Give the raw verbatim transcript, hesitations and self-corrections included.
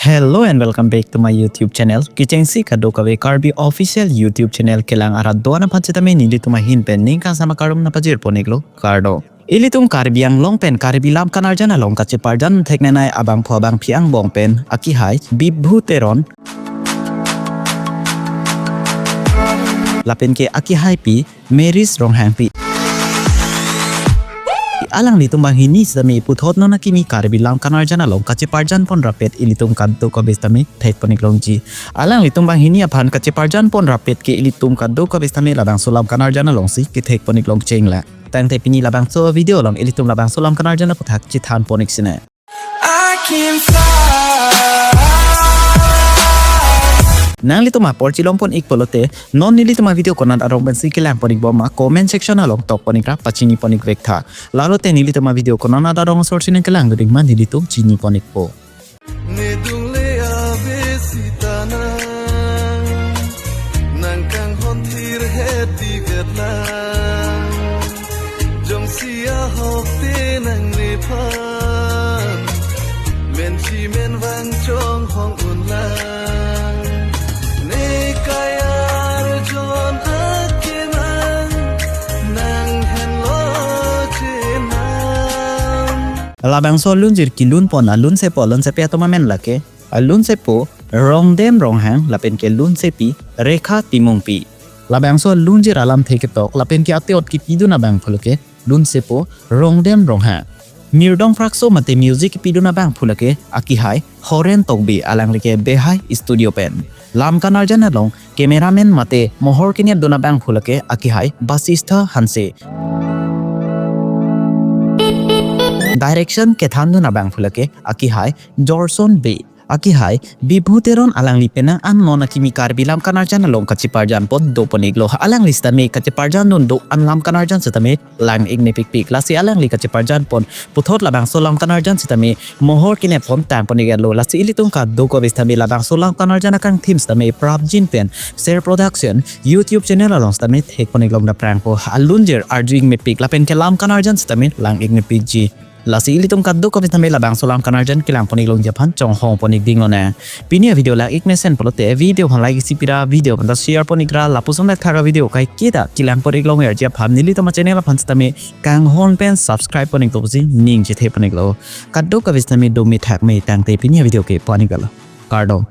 Hello and welcome back to my YouTube channel. Kechengsi kadokave Karbi official YouTube channel kelang arat do-an aphan sitame nelitum ahin pen ning kangsam akardom nangpajir pon-iklo, kardom. Ilitum Karbi Anglong pen Karbi lam kanarjan along kacheparjan theknenei abangphu abangphi angbong pen akihai Bibhu Teron lapen ke akihaipi Maris Ronghangpi. Alanglitum banghini sitame puthot non akimi Karbi lam kanarjan along kacheparjan pon rapet ilitum kadokave sitame thek pon-iklongji. Alanglitum banghini aphan kacheparjan pon rapet ke ilitum kadokave sitame labangso lam kanarjan alongsi kethek pon-iklong chengla. Tangte pini labangso video along ilitum labangso lam kanarjan aputhak chethan pon-ik sinei. I can fly. Nanglitum apor chelong pon-ik pulote, non nelitum avideo konat arong pensi kelang pon-ikbom ma comment section along tok pon-ikra pachini pon-ik vektha. Lalote nelitum avideo konat arong asor si nangkelang doding ma nelitum chini pon-ikpo. Nedungle ave sitana, nang kanghon thir het divet lang. Jongsi ahok te nangnephan, menji menvang chonghong unlang. Ne kayarjon akenang, nang henlo chenam. Labangso lunjir kelun pon alunsepo alunsepi atum amen lake, alunsepo Rongdem Ronghang lapen ke lunsepi Rekha Timungpi. Labangso lunjir alamthe ketok lapen ke ate-ot kepidun abangphu lake lunsepo Rongdem Ronghang. Mirdong phrakso mate music kepidun abangphu lake akihai Horen Tokbi, alangli ke Behai Studio pen. Lam kanarjan along cameraman mate mohor kenep dun abangphu lake akihai Basistha Hanse. Direction kethan dun abangphu lake akihai Jorson Bey. Akihai Bibhu Teron alangli penang an non akimi Karbi lam kanarjan along kacheparjan pon do pon-iklo. Alangli sitame kacheparjan dun do-an lam kanarjan sitame lang-ik nepikpik. Lasi alangli kacheparjan pon puthot labangso lam kanarjan sitame mohor kenep pon tang pon-iklo. Lasi ilitum kadokave sitame labangso lam kanarjan akangthim sitame prapjin pen Ser Production YouTube channel along sitame thek pon-iklong daprangpo. Alunjir arju-ik mepik lapen ke lam kanarjan sitame lang-ik mepikji. Lasi ilitum kadokave sitame labangso lam kanarjan kelang pon-iklongji aphan chonghong pon-ik ding lonang. Pini avideo lang-ik mesen pulote video aphan like isi pira, video aphan ta share pon-ikra, lapuson thakthak avideo kaiketa kelang pon-iklong verji aphan nelitum achannel aphan sitame kanghon pen subscribe pon-iklo pusi ning chethe pon-iklo. Kadokave sitame dome thakme tangte pini avideo ke pon-iklo. Kardom.